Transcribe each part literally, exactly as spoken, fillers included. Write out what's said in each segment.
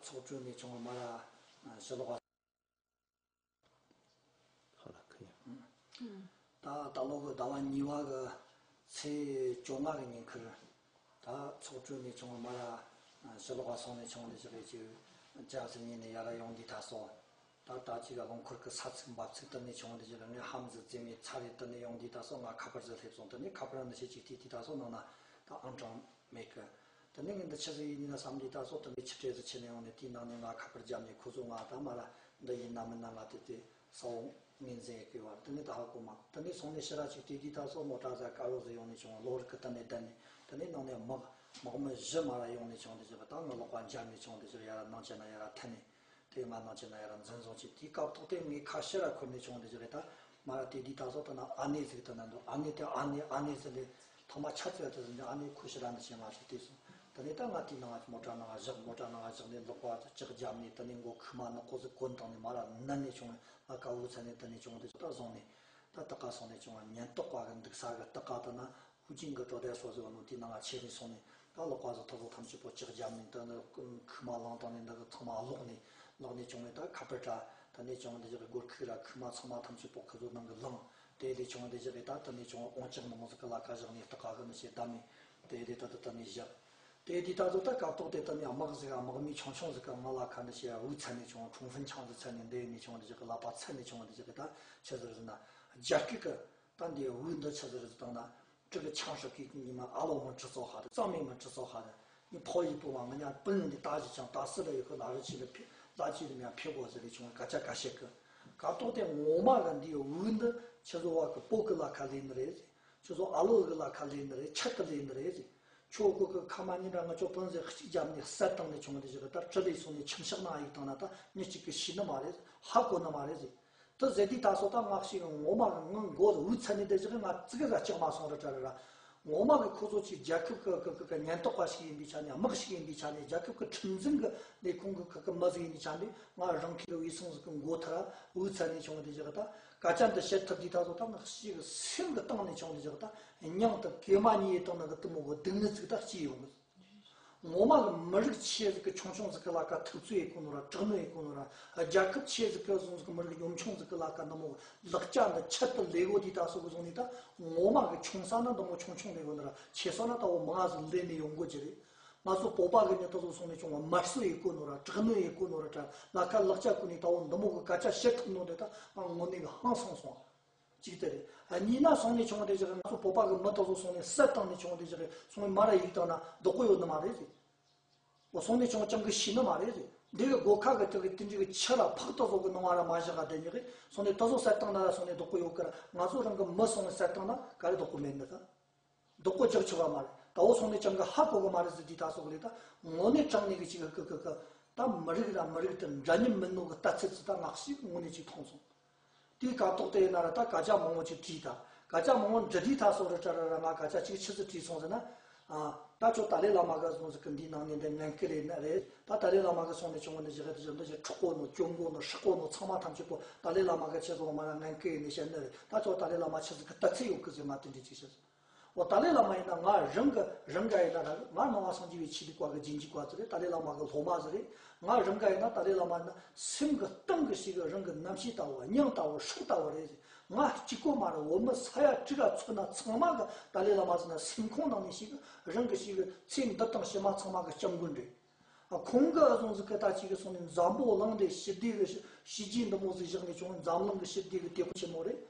ཚོགས་གྲོལ་ནས་བྱུང་བ་མ་ར་ཞི་ལོག་པ། ཧ་ལ་ཁ་ཡ། ད་ད་ལོ་གི་ཟླ་བ་གཉིས་པ་གི་ཚེས་བཅོ་ལྔ་གི་ཉིན་ཁུར། ད་ཚོགས་གྲོལ་ནས་བྱུང་བ་མ་ར་ཞི་ལོག་པ་སོང་ནས་བྱུང་བ་འདི་ཞིག་རེད། ཅིག་ཇ་ཟི་ཉིན་ནས་ཡར་ཡོང་དུས་ད་སོ། ད་ད་ཅིག་ག་རླངས་འཁོར་གི་ས་ཚིགས་འབབ་ཚིགས་དེ་ནས་བྱུང་བ་འདི་ཞིག་རེད། ངས་ཧམ་ཟི་རྩེ་མོའི་ཚ་རེད། དེ་ནས་ཡོང་དུས་ད་སོ་ང་ཁ་པར་ཟི་སླེབས་སོང་། དེ་ནས་ཁ་པར་འདི་ཞིག་ཅིག་བལྟས་དུས་ད་སོ་ནང་ན་ད་ཨང་གྲངས་མེད་གི། དེ་ནས་ངས་འདི་ཆི་ཟིག་ཡིན་ན་བསམ་དུས་ད་སོ་དེ་ནས་ཕྱི་དྲོ་ཟིག་ཕྱི་ནས་ཡོང་ནས་དེའི་ནང་ནས་ང་ཁ་པར་བརྒྱབ་ནས་ཁོ་ཚོ་ང་ད་མ་ར་འདི་ཡིན་ན་མིན་ན་ང་དེ་དེ་ས་འོག་ངོས་འཛིན་ཡེ་གི་བར་དེ་ནས་ད་ཧ་གོ་མ། དེ་ནས་སོང་ནས་ཕྱི་ར་ཅིག་དེ་དུས་ད་སོ་མོ་ཊ་ཟ་དཀར་པོ་ཟིག་ཡོང་ནས་བྱུང་བ། གློག་རིག་གི་དེ་ནས་བསྡད་ནས་དེ་ནས་ནང་ནས་དམག་དམག་མི་བཞི་མ་ར་ཡོང་ནས་བྱུང་། དེ་ཞིག་ད་ང་ལག་པ་འཇམ་ནས་བྱུང་། དེ་ཞིག་ཡར་ནང་ཆེན་ན་ཡར་འཐེན་ནས་དེ་ང་ནང་ཆེན་ན་ཡར་འཛིན་བཟུང་བྱས། དེའི་སྐབས་ཐོག་དེ་ངའི་ཁ་ཕྱིར་ར་འཁོར་ནས་བྱུང་། དེ་ཞིག་ད་མ་ར་དེ་དུས་ད་སོ་ད་ན་ཨ་ནེ་ཟིག་ད་ན་འདུག་ཨ་ནེ་དེ་ཨ་ནེ་ཨ་ནེ་ཟིག་ལས་ཐོག་མ་ཆ་ཚད་དེ་ཟིན་ཨ་ནེ་ཁོ་ཕྱིར་ར་འདི་བྱས་མ་ཟིག་དེ་སོང་། དེ་ནས་ད་ང་དེའི་ནང་མོ་ཊ་ནང་བཞག་མོ་ཊ་ནང་བཞག་ནས་ལག་པ་ལྕགས་བརྒྱབ་ནས་དེ་ནས་མགོ་ཁུག་མ་ནག་པོ་ཟིག་གོན་བཏང་ནས་མ་ར་ནན་ནས་བྱུང་། ང་ཀ་འུ་ཚ་ནས་དེ་ནས་བྱུང་། དེ་ད་བཟུང་ནས་ད་ད་ག་སོང་ནས་བྱུང་བ་ཉེན་རྟོག་པ་གི་འདུག་ས་གི་ད་ག་ད་ན་ཧུ་ཅིང་གི་གྲོ་དེ་སོ་ཟིག་བ་ནོ་དེའི་ནང་ང་ཆེ་ནས་སོང་ནས་ད་ལག་པ་ཟིག་ཐོག་ཐོག་ཐམས་ཅད་པོ་ལྕགས་བརྒྱབ་ནས་ད་ནི་ཁུག་མ་བླངས་བཏང་ནས་འདི་གི་ཚང་མ་ལོག་ནས་ལོག་ནས་བྱུང་ནས་ད་ཁ་པར་དྲ་ད་ནས་བྱུང་། འདི་ཞིག་གི་སྒོར་ཁུག་ར་ཁུག་མ་ཚང་མ་ཐམས་ཅད་པོ་ཁུ་ཚོ་ནང་གི་བླངས། དེ་ལས་བྱུང་འདི་ཞིག་གི་ད་དེ་ནས་བྱུང་ཨོང་ལྕགས་མང་ཟིག་གི་ལ་ཁ་བཞག་ནས་ད་ག་གི་མི་ཤེས་ད་མི་དེ་ལས་ད་ད་དེ་ནས་བཞག་དེ་དུས་ད་དུང་ད་སྐབས་ཐོག་དེ་ད་ནི་དམག་ཟིག་དམག་མི་ཆུང་ཆུང་ཟིག་གི་ང་ལ་ཁ་འདི་བྱས་འུ་ཚ་ནས་བྱུང་། ཁྲུང་ཧྥུན་ཆང་ཟིག་ཚ་ནས་འདི་ནས་བྱུང་འདི་ཞིག་གི་ལག་པ་ཚ་ནས་བྱུང་འདི་ཞིག་གི་ད་ཆི་ཟིག་ཟིན་ན་རྒྱ་སྐད་གི་ད་འདི་འུ་འདི་ཆི་ཟིག་ཟིག་བཏང་ན་ཀྲི་གི་ཆང་ཧྲི་གི་ཉི་མ་ཨ་ལོ་མི་ཁྲི་ཚོ་ཧ་དུ་གཙང་མའི་མི་ཁྲི་ཚོ་ཧ་དུ་ནི་ཕོ་ཡི་པོ་མ་ང་ཉ་པིན་འདི་ད་ཞིག་ཆང་ད་སི་ལ་ཡོད་གི་ལ་རི་ཆི་ལ་ཕི་ལ་ཆི་ལ་མྱ་ཕི་གོ་ཟི་ལི་བྱུང་སྐད་ཆ་ག་བཤད་གི། སྐབས་ཐོག་དེ་ངོ་མ་གི་འདི་འུ་འདི་ཆི་ཟོ་བ་གི་པོ་གི་ལ་ཁ་ལེན་ནི་རེད། ཁྱོད་ཚོ་ཨ་ལོ་གི་ལ་ཁ་ལེན་ནི་རེད། ཆད་དུ་ལེན་ནི་རེད་ཟེར། ཁྱོད་ཁོ་གི་ཁ་མ་ཉིན་ར་ང་ཚོ་སྤུན་ཟེར་གཅིག་རྒྱབ་ནས་བསད་བཏང་ནས་བྱུང་བ་འདི་ཞིག་ད་གྲི་ལས་སོང་ནས་ཁྱིམ་ཤག་ནང་གཡུག་བཏང་ན་ད་མི་གཅིག་གི་ཤི་ནི་མ་རེད། ཧ་གོ་ནི་མ་རེད་ཟེར། དེ་ཟེར་དུས་ད་སོ་ད་ང་ཞིག་ངོ་མ་གི་ངང་མགོ་འུ་ཚ་ནས་བསྡད་ཞིག་ང་ཙི་གེ་ཟ་ལྕགས་མ་སོང་ར་ཏྲ་ར་ར། ངོ་མ་གི་ཁོ་ཚོ་ཅིག་རྒྱལ་ཁབ་གི་གི་གི་གི་ཉེན་རྟོག་པ་ཞིག་ཡིན་པའི་ཆ་ནས་དམག་ཞིག་ཡིན་པའི་ཆ་ནས་རྒྱལ་ཁབ་གི་ཁྲིམས་འཛིན་གི་ལས་ཁུངས་གི་གི་གི་མི་ཟིག་ཡིན་པའི་ཆ་ནས་ང་རང་ཁུལ་གི་འུ་སོང་ཟིག་གི་མགོ་ཐར་འུ་ཚ་ནས་བྱུང་བ་འདི་ཞིག་ད། སྐད་ཆ་འདི་བཤད་ཐུབ་དུས་ད་གཟོད་ད་ང་ཞིག་སེམས་ཀྱི་གཏིང་ནས་བྱུང་འདི་ཞིག་ད་སྙིང་དང་གད་མ་གཉིས་ཡི་སྟེང་ན་གི་གཏི་མུག་གི་སྡུག་བསྔལ་ཅིག་ད་སྐྱེས་ཡོང་གི། ངོ་མ་གི་མི་རིགས་ཆེ་ཟིག་གི་ཆུང་ཆུང་ཟིག་གི་ལ་ཁ་ཐུབ་ཚོད་ཡི་གོ་ནོ་ར་དྲག་ནོ་ཡི་གོ་ནོ་ར་རྒྱལ་ཁབ་ཆེ་ཟིག་གི་བཟུང་ཟིག་གི་མི་རིགས་ཉམ་ཆུང་ཟིག་གི་ལ་ཁ་འདི་མོ་ལག་ཆ་འདི་ཆད་དུ་ལས་གོ་དུས་ད་སོ་གི་བཟུང་ནས་ད་ངོ་མ་གི་ཆུང་ས་ན་འདི་མོ་ཆུང་ཆུང་ལས་གོ་ནོ་ར་ཆེ་ས་ན་ད་འོ་མང་ཟིག་ལས་ནས་ཡོང་གོ་ཅི་རེད། ང་ཚོ་བོད་པ་གི་ནི་ད་གཟོད་སོང་ནས་བྱུང་བ་དམར་གསོད་ཡེད་གོ་ནོ་ར་དྲག་གནོན་ཡེད་གོ་ནོ་ར་ད་ལ་ཁ་ལག་ཆ་ཁུར་ནས་ད་འོ་འདི་མོ་གི་སྐད་ཆ་བཤད་ཐུབ་ནོ་དེ་ད་ང་དངོས་གནས་གི་ཧང་སངས་སོང་བ། གཅིག་དེ་རེད། གཉིས་ན་སོང་ནས་བྱུང་བ་དེ་ཞིག་ང་ཚོ་བོད་པ་གི་མི་ད་གཟོད་སོང་ནས་བསད་བཏང་ནས་བྱུང་བ་དེ་ཞིག་སོང་ནས་མ་ར་ཡིག་བཏང་ན་བདག་པོ་ཡོད་ནི་མ་རེད་ཟེར། འོ་སོང་ནས་བྱུང་བ་ཅང་གི་ཤི་ནི་མ་རེད་ཟེར། འདི་གི་སྒོ་ཁ་གི་དེ་གི་དེ་འདྲ་གི་ཆུ་ར་ཕག་ད་གཟོད་གི་ནང་བ་ར་མ་བཞག་ག་དེ་ཉིད་གི་སོང་ནས་ད་གཟོད་བསད་བཏང་ན་ར་སོང་ནས་བདག་པོ་ཡོད་གི་ར། ང་ཚོ་རང་གི་མི་སོང་ནས་བསད་བཏང་ན་ག་རེ་བདག་པོ་མེད་ནི་ད། བདག་པོ་རྒྱག་ཆོག་ག་མ་རེད། ད་འོ་སོང་ནས་ཅང་གི་ཧ་གོ་གི་མ་རེད་ཟེར་དུས་ད་སོགས་ལས་ད་དངོས་གནས་དྲང་གནས་གི་ཅིག་གི་གི་གི་ད་མི་རིགས་ར་མི་རིགས་དེ་འདྲ་མཉམ་མིན་ནོ་གི་ལྟ་ཚུལ་ཅིག་ད་ངག་ཤིག་དངོས་གནས་ཅིག་མཐོང་སོང་། དེའི་སྐབས་ཐོག་དེ་ཡིན་ན་ར་ད་སྐད་ཆ་མང་པོ་ཅིག་དྲིས་ད། སྐད་ཆ་མང་པོ་འདྲི་དུས་ད་སོགས་ར་ཏྲ་ར་ར་ང་སྐད་ཆ་ཅིག་ཆི་ཟིག་དྲིས་སོང་ཟེར་ན། ཨ། ད་ཁྱོད་ཏཱ་ལའི་བླ་མ་གི་སོང་ཟིག་གི་འདིའི་ནང་ནས་འདི་ངན་སྐུལ་ལས་ན་རེད། ད་ཏཱ་ལའི་བླ་མ་གི་སོང་ནས་བྱུང་བ་འདི་ཞིག་གི་འདི་ཞིག་འདི་ཞིག་འཁྲུག་གོ་ནོ་གྱོང་གོ་ནོ་སྲེག་གོ་ནོ་ཚང་མ་ཐམས་ཅད་པོ་ཏཱ་ལའི་བླ་མ་གི་ཆི་ཟིག་མ་ར་ངན་སྐུལ་ཡིན་ནས་བཤད་ནི་རེད། ད་ཁྱོད་ཏཱ་ལའི་བླ་མ་ཆི་ཟིག་གི་ལྟ་ཚུལ་ཡོད་གི་ཟེར་ང་དེ་འདྲ་ཅིག་བཤད་སོང་། འོ་ཏཱ་ལའི་བླ་མ་ཡིན་ན་ང་རང་གི་རང་ག་ཡིན་ན་ར་ང་ནང་བ་སངས་རྒྱས་པའི་ཆོས་ལུགས་པ་གི་རྗེས་འཇུག་པ་ཟིག་རེད། ཏཱ་ལའི་བླ་མ་གི་སློབ་མ་ཟིག་རེད། ང་རང་ག་ཡིན་ན་ཏཱ་ལའི་བླ་མ་ཡིན་ན་སེམས་གི་གཏིང་གི་ཞིག་གི་རང་གི་རྣམ་ཤེས་ལྟ་བུ་སྙིང་ལྟ་བུ་སྲོག་ལྟ་བུ་རེད་ཟེར། ང་གཅིག་པོ་མ་རེད། བོད་མི་ས་ཡ་དྲུག་ག་མཚོན་ན་ཚང་མ་གི་ཏཱ་ལའི་བླ་མ་ཟེར་ན་སེམས་ཁོང་ནང་ནས་ཞིག་གི་རང་གི་ཞིག་གི་ཚེ་འདི་དང་ཕྱི་མ་ཚང་མ་གི་སྐྱབས་མགོན་རེད། ཁོང་གི་བཟུང་ཟིག་གི་ད་ཅིག་གི་སོང་ནས་འཛམ་བུ་གླིང་འདི་ཞི་བདེ་གི་ཞི་བྱེད་འདི་མོ་ཟིག་བཞག་ནས་བྱུང་འཛམ་གླིང་གི་ཞི་བདེ་གི་དེད་དཔོན་ཆེན་མོ་རེད།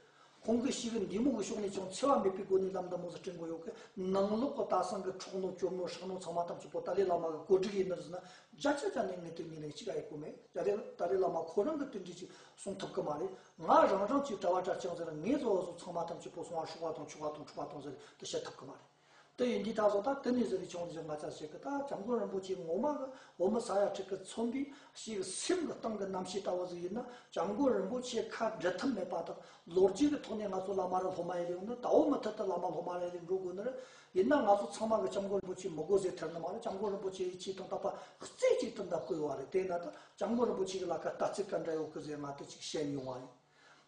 ཁོང་གི་ཞིག་གི་འདི་མོ་གི་ཕྱོགས་ནས་ཀྱང་འཚེ་བ་མེད་པའི་སྒོ་ནས་ལམ་འདི་མོ་ཟིག་སྐྲུན་དགོས་ཡོད་གི། ནང་ལོག་གི་ད་སང་གི་འཁྲུག་ནོ་གྱོང་ནོ་སྲེག་ནོ་ཚང་མ་ཐམས་ཅད་པོ་ཏཱ་ལའི་བླ་མ་གི་གོ་སྒྲིག་ཡིན་ནི་ཟེར་ན་བརྒྱ་ཆ་བརྒྱ་ནས་ངས་དེ་ངས་ནས་གཅིག་ཨེ་གོ་མེད། ཏཱ་ལའི་ཏཱ་ལའི་བླ་མ་ཁོ་རང་གི་དེ་འདྲ་ཅིག་གསུང་ཐུབ་གི་མ་རེད། ང་རང་རང་གི་གྲྭ་བ་གྲྭ་རྐྱང་ཟེར་ན་ངས་བཟོ་བ་བཟོ་ཚང་མ་ཐམས་ཅད་པོ་སོང་བ་སྲོག་པ་དང་ཆོག་པ་དང་འཁྲུག་པ་དང་ཟེར་དེ་བཤད་ཐུབ་གི་མ་རེད། དེ་ཡིན་དུས་ད་གཟོད་ད་དེ་ནས་ཟེར་བའི་ཆུང་ཟེར་ང་ཅག་ཞིག་གི་ད་སྐྱབས་མགོན་རིན་པོ་ཆེ་ངོ་མ་གི་བོད་མི་ས་ཡ་དྲུག་གི་མཚོན་པའི་ཞིག་སེམས་ཀྱི་སྟེང་གི་རྣམ་ཤེས་ལྟ་བུ་ཟིག་ཡིན་ན་སྐྱབས་མགོན་རིན་པོ་ཆེ་ཁ་འབྲལ་ཐབས་མེད་པ་དང་ལོ་རྒྱུས་ཀྱི་ཐོག་ནས་ང་ཚོ་བླ་མ་ར་སློབ་མ་ཡེ་ལེ་ཡོང་ན་ད་འོ་མུ་མཐུད་དུ་བླ་མ་སློབ་མ་ར་ཡེ་ལེ་འགྲོ་དགོས་ནི་རེད། ཡིན་ན་ང་ཚོ་ཚང་མ་གི་སྐྱབས་མགོན་རིན་པོ་ཆེ་མི་དགོས་ཟེར་ཐལ་ནི་མ་རེད། སྐྱབས་མགོན་རིན་པོ་ཆེ་ཡི་ཆེས་དང་དག་པ་རྩེ་གཅིག་ཏུ་འདེབས་དགོས་ཡོད་རེད། དེས་ན་ད་སྐྱབས་མགོན་རིན་པོ་ཆེ་གི་ལ་ཁ་ལྟ་ཚུལ་ག་འདྲ་ཡོད་གི་ཟེར་ང་དེ་ཅིག་བཤད་མྱོང་བ་ཡིན།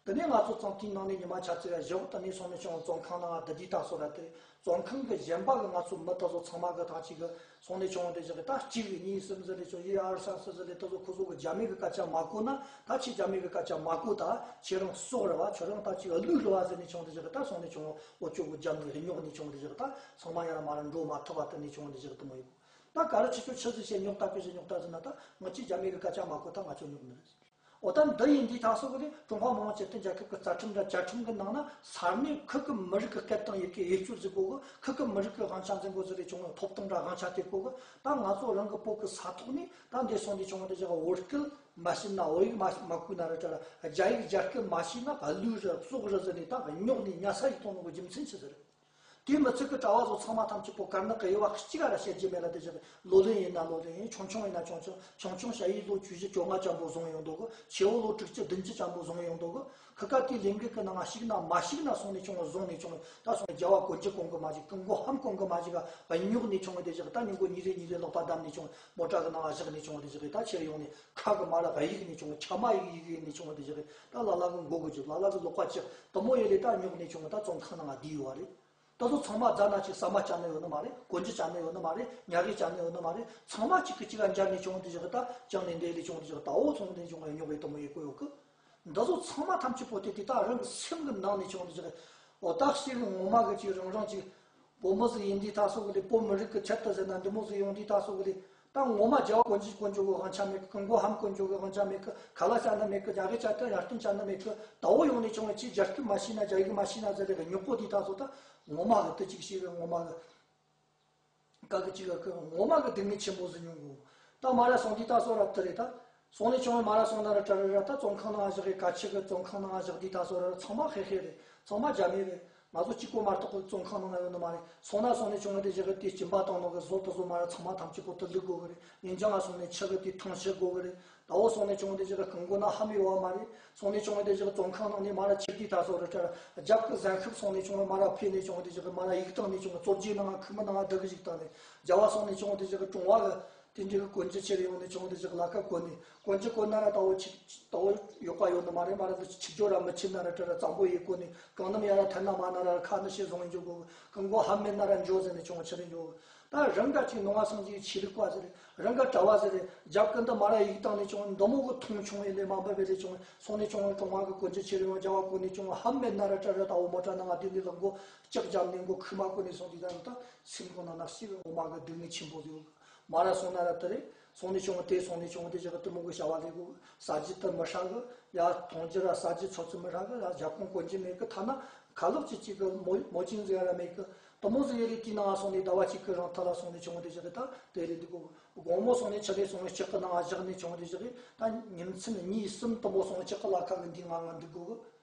དེ་ནས་ང་ཚོ་ཙང་ཐིང་ནང་ནས་ཉི་མ་ཆ་ཚེ་ཡ་བཞི་བོ་དེ་ནས་སོང་ནས་བྱུང་བ་བཙོན་ཁང་ནང་བསྡད་དུས་ད་སོ་ར་དེ་བཙོན་ཁང་གི་གཞན་པ་གི་ང་ཚོ་མི་དེ་ཚོ་ཚང་མ་གི་ཐག་གཅིག་གི་སོང་ནས་བྱུང་བ་དེ་བཞག་གི་ད་གཅིག་གཉིས་གསུམ་ཟེར་ནས་བྱུང་ཡི་ཨར་སང་སི་ཟེར་ནས་དེ་ཚོ་ཁོ་ཚོ་གི་རྒྱ་མི་གི་སྐད་ཆ་མ་གོ་ན་ད་ཁྱེད་རྒྱ་མི་གི་སྐད་ཆ་མ་གོ་ད་ཁྱེད་རང་སྲོག་རེད་བ་ཁྱོད་རང་ད་གཅིག་གླུད་རེད་བ་ཟེར་ནས་བྱུང་བ་དེ་བཞག་གི་ད་སོང་ནས་བྱུང་བ་འུ་ཅོ་གི་རྒྱབ་ནས་རྙོག་ནས་བྱུང་བ་དེ་བཞག་གི་ད་ཚང་མ་ཡར་མར་འགྲོ་མ་ཐུབ་པ་དེ་ནས་བྱུང་བ་དེ་བཞག་གི་དེ་མོ་ཡོད་གི་ད་ག་རེ་ཁྱེད་ཚོ་ཆི་ཟིག་བྱས་རྙོག་ད་ཕི་ཟིག་རྙོག་ད་ཟེར་ན་ད་ང་ཁྱེད་རྒྱ་མི་གི་སྐད་ཆ་མ་གོ་ད་ང་ཚོ་རྙོག་ནི་རེད། འོ་ད་འདི་ཡིན་དུས་ད་སོ་གི་ལས་ཀྲུང་ཧྭ་མི་དམངས་སྤྱི་མཐུན་རྒྱལ་ཁབ་ཀྱི་རྩ་ཁྲིམས་འདྲ་བཅའ་ཁྲིམས་ཀྱི་ནང་ན་ས་གནས་ཁུལ་གྱི་མི་རིགས་ཀྱི་སྐད་དང་ཡི་གེ་དབྱེ་སྤྱོད་ཟིག་དགོས་གི་ཁུལ་གྱི་མི་རིགས་ཀྱི་དབང་ཆ་འཛིན་དགོས་ཟིག་རེད་བྱུང་བའི་ཐོབ་ཐང་འདྲ་དབང་ཆ་དེ་དགོས་གི་ད་ང་ཚོ་རང་གི་བོད་ཀྱི་ས་ཐོག་ནས་ད་འདི་སོང་དུས་བྱུང་བ་དེ་བཞག་བོད་སྐད་མ་ཤེས་ན་བོད་ཡིག་མ་མ་གོ་ན་ར་ད་ར་རྒྱ་ཡིག་རྒྱ་སྐད་མ་ཤེས་ན་གླུད་རེད་སྲོག་རེད་ཟེར་ནས་ད་རྙོག་ནས་ཉལ་ས་ཡིག་གཏོང་ནོ་གི་རྒྱུ་མཚན་ཆི་ཟིག་རེད། དེའི་མི་ཚིག་གི་གྲྭ་བ་ཚོ་ཚང་མ་ཐམས་ཅད་པོ་དཀར་ནག་གི་དབྱེ་བ་གཅིག་ག་ར་བཤད་རྒྱུ་མེད་ལ་དེ་བཞག་ལོ་ལོན་ཡིན་ན་ལོ་ལོན་ཡིན་ཆུང་ཆུང་ཡིན་ན་ཆུང་ཆུང་ཆུང་ཆུང་ཞ་ཡིས་ལོ་བཅུ་བཞི་བཅོ་ལྔ་ཙམ་པོ་བཟུང་ཡོང་འདུག་གི་ཆེ་བོ་ལོ་དྲུག་ཅུ་བདུན་ཅུ་ཙམ་པོ་བཟུང་ཡོང་འདུག་གི་ཁི་ཀ་དེའི་ལས་འགུལ་གི་ནང་ཞུགས་ན་མ་ཞུགས་ན་སོང་ནས་བྱུང་བ་བཟུང་ནས་བྱུང་བ་ད་སོང་ནས་རྒྱལ་བ་དཀོན་མཆོག་གོང་གི་མ་ཞིག་ཀུན་མགོ་ཧམ་གོང་གི་མ་ཞིག་ག་རྙོག་ནས་བྱུང་བ་དེ་བཞག་ད་ཉིན་གོ་གཉིས་རེ་གཉིས་རེ་ལོག་པ་བསྡམས་ནས་བྱུང་བ་མོ་ཊ་གི་ནང་བཞག་ནས་བྱུང་བ་དེ་བཞག་ད་ཁྱེར་ཡོང་ནས་ཁ་གི་མ་ར་གཡུག་ནས་བྱུང་བ་ཆ་མ་གཡུག་གཡུག་ནས་བྱུང་བ་དེ་བཞག་ད་ལ་ལ་གི་མགོ་གི་རྒྱུ་ལ་ལ་གི་ལོག་པ་ཅི་དུ་མོ་ཡེ་ལས་ད་རྙོག་ནས་བྱུང་བ་ད་བཙོན་ཁང་ནང་བསྡུས་ཡོད་བ་རེད། ད་ཚོ་ཚང་མ་རྫ་ན་ཅིག་ཟ་མ་བཅའ་ནི་ཡོད་ནི་མ་རེད། གོན་རྒྱུ་བཅའ་ནི་ཡོད་ནི་མ་རེད། ཉལ་རས་བཅའ་ནི་ཡོད་ནི་མ་རེད། ཚང་མ་གཅིག་གིས་གཅིག་ག་འབྱར་ནས་བྱུང་དེ་བཞག་ད་ཅང་ནས་འདས་ལས་བྱུང་དེ་བཞག་ད་འོ་ཚོང་དེ་བྱུང་བའི་རྙོག་པའི་དུ་མོ་ཡེ་གོ་ཡོད་གི་འདི་ཚོ་ཚང་མ་ཐམས་ཅད་པོ་དེ་དེ་ད་རང་གི་སེམས་ཀྱི་ནང་ནས་བྱུང་དེ་བཞག་འོ་ད་ཤི་གི་ངོ་མ་གི་ཅིག་རང་རང་ཅིག་བོད་མི་ཟིག་ཡིན་དུས་ད་སོ་གི་ལས་བོད་མི་རིགས་ཀྱི་ཆེད་དུ་ཟེར་ན་འདི་མོ་ཟིག་ཡོང་དུས་ད་སོ་གི་ལས། ད་ངོ་མ་རྒྱལ་བ་དཀོན་མཆོག་དཀོན་མཆོག་གི་དབང་ཆ་མེད་གི་ཀུན་མགོ་ཧམ་དཀོན་མཆོག་གི་དབང་ཆ་མེད་གི་ཁ་ལག་བཅའ་ན་མེད་གི་རྒྱ་རིགས་བཅའ་ན་ཡར་བསྟན་བཅའ་ན་མེད་གི་ད་འོ་ཡོང་ནས་བྱུང་བའི་ཆེས་རྒྱ་སྐད་མ་ཤེས་ན་རྒྱ་ཡིག་མ་ཤེས་ན་ཟེར་བའི་སྙོག་པོ་འདི་ད་ཚོ་ད་ངོ་མ་གི་དུ་གཅིག་ཤེས་གི་ངོ་མ་གི་ཀ་གི་གཅིག་གི་ངོ་མ་གི་སྡུག་བསྔལ་ཆེན་པོ་ཟིག་མྱོང་གི་ད་མ་ར་སོང་དུས་ད་སོ་ར་དུ་རེད་ད་སོང་ནས་བྱུང་བའི་མ་ར་སོང་ན་ར་གྲ་ར་ར་ད་བཙོན་ཁང་ནང་བཞག་གི་ག་ཆེ་གི་བཙོན་ཁང་ནང་བཞག་དུས་ད་སོ་ར་ར་ཚང་མ་ཧེ་ཧེ་རེད་ཚང་མ་རྒྱ་མི་རེད། ང་ཚོ་གཅིག་པོ་མ་གཏོགས་པའི་བཙོན་ཁང་ནང་ན་ཡོད་ནི་མ་རེད། སོང་ན་སོང་ནས་བྱུང་བ་དེ་བཞག་གི་དེ་སྦྱིན་པ་བཏང་ནོ་གི་བཟོ་དེ་བཟོ་མ་ར་ཚང་མ་ཐམས་ཅད་པོ་དུ་བླུག་དགོས་གི་རེད། ཉིན་རྒྱང་ང་སོང་ནས་ཆུ་གི་དེ་ཐང་ཆུ་དགོས་གི་རེད། ད་འོ་སོང་ནས་བྱུང་བ་དེ་བཞག་གི་རྐང་མགོ་ན་ཧམ་ཡོད་བ་མ་རེད། སོང་ནས་བྱུང་བ་དེ་བཞག་གི་བཙོན་ཁང་ནང་ནས་མ་ར་ཆིབས་དེ་ད་སོ་ར་ཁྲ་རྒྱབ་གི་གཟན་ཤུབས་སོང་ནས་བྱུང་བ་མ་ར་ཕེ་ནས་བྱུང་བ་དེ་བཞག་གི་མ་ར་ཡིག་བཏང་ནས་བྱུང་བ་གཙོ་རྒྱའི་ནང་ཁུག་མ་ནང་སྡུག་གི་ཞིག་བཏང་ནས་རྒྱལ་བ་སོང་ནས་བྱུང་བ་དེ་བཞག་གི་ཀྲུང་བ་གི་དེ་འདྲའི་གི་གོན་རྒྱུ་ཆེ་རེ་ཡོང་ནས་བྱུང་བ་དེ་བཞག་གི་ལ་ཁ་གོན་ནས་གོན་རྒྱུ་གོན་ན་ར་ད་འོ་ཆིག་ད་འོ་ཡོད་པ་ཡོད་ནི་མ་རེད། མ་ར་འདི་ཆིག་སྒྱོ་ར་མི་ཆིག་ན་ར་ཏྲ་ར་གཙང་པོ་ཡེ་གོ་ནི་གང་ནམ་ཡ་ར་ཐན་ན་མ་ན་ར་ཁ་ནི་ཤེས་བཟུང་ཡིན་འཇོག་གོ་གང་གོ་ཧམ་མེད་ན་ར་འཇོ་ཟེར་ནས་ཆུང་ཆི་རེ་འཇོ་ད་རང་ག་ཅིག་ནོ་ང་སང་ཅིག་ཆི་ལི་ཀ་ཟེར་རང་ག་གྲ་བ་ཟེར་རྒྱབ་ཀི་འདི་མ་ར་ཡིག་བཏང་ནས་ཆུང་འདི་མོ་གི་ཐུང་ཆུང་ཡིན་ལས་མ་འབབ་པའི་ལས་ཆུང་སོང་ནས་ཆུང་ཀྲུང་བ་གི་གོན་ཆི་ཆི་རེ་ཡོང་རྒྱ་བ་གོ་ནས་ཆུང་ཧམ་མེད་ན་ར་ཏྲ་ར་ད་འོ་མོ་ཏྲ་ནང་ང་དེ་ནི་ལག་མགོ་ལྕགས་རྒྱབ་ནས་མགོ་ཁུ་མ་གོ་ནས་སོང་དེ་ད་ད་སེམས་ཁོ་ན་ནག་ཤི་གི་ངོ་མ་གི་སྡུག་བསྔལ་ཆེན་པོ་ཡོད། མ་ར་སོང་ན་ར་དེ་རེད། སོང་ནས་བྱུང་བ་དེ་སོང་ནས་བྱུང་བ་དེ་བཞག་གི་དེ་མོ་གི་བྱ་བ་ལས་གོ་ས་རྒྱུ་དེ་མི་ཧྲ་གི་ཡ་མཐོང་རྒྱུ་ར་ས་རྒྱུ་ཚོ་ཚོ་མི་ཧྲ་གི་ཡ་རྒྱབ་ཁུང་གོན་རྒྱུ་མེད་གི་ཐ་ན་ཁ་ལག་ཅིག་ཅིག་གི་མོ་མོ་ཅིང་ཟེར་ཡ་ར་མེད་གི་དེ་མོ་ཟིག་ཡེ་ལས་དེའི་ནང་སོང་ནས་ཟླ་བ་གཅིག་གི་རིང་ཐ་ལ་སོང་ནས་བྱུང་བ་དེ་བཞག་གི་ད་དེ་རེད་འདུག་གོ་དགོང་མོ་སོང་ནས་ཆུ་ལས་སོང་བའི་ལྕགས་གི་ནང་བཞག་ནས་བྱུང་བ་དེ་བཞག་གི་ད་ཉིན་མཚན་གཉིས་གསུམ་དེ་མོ་སོང་ལྕགས་གི་ལ་ཁ་གི་འདི་ང་ང་འདུག་གོ་གི་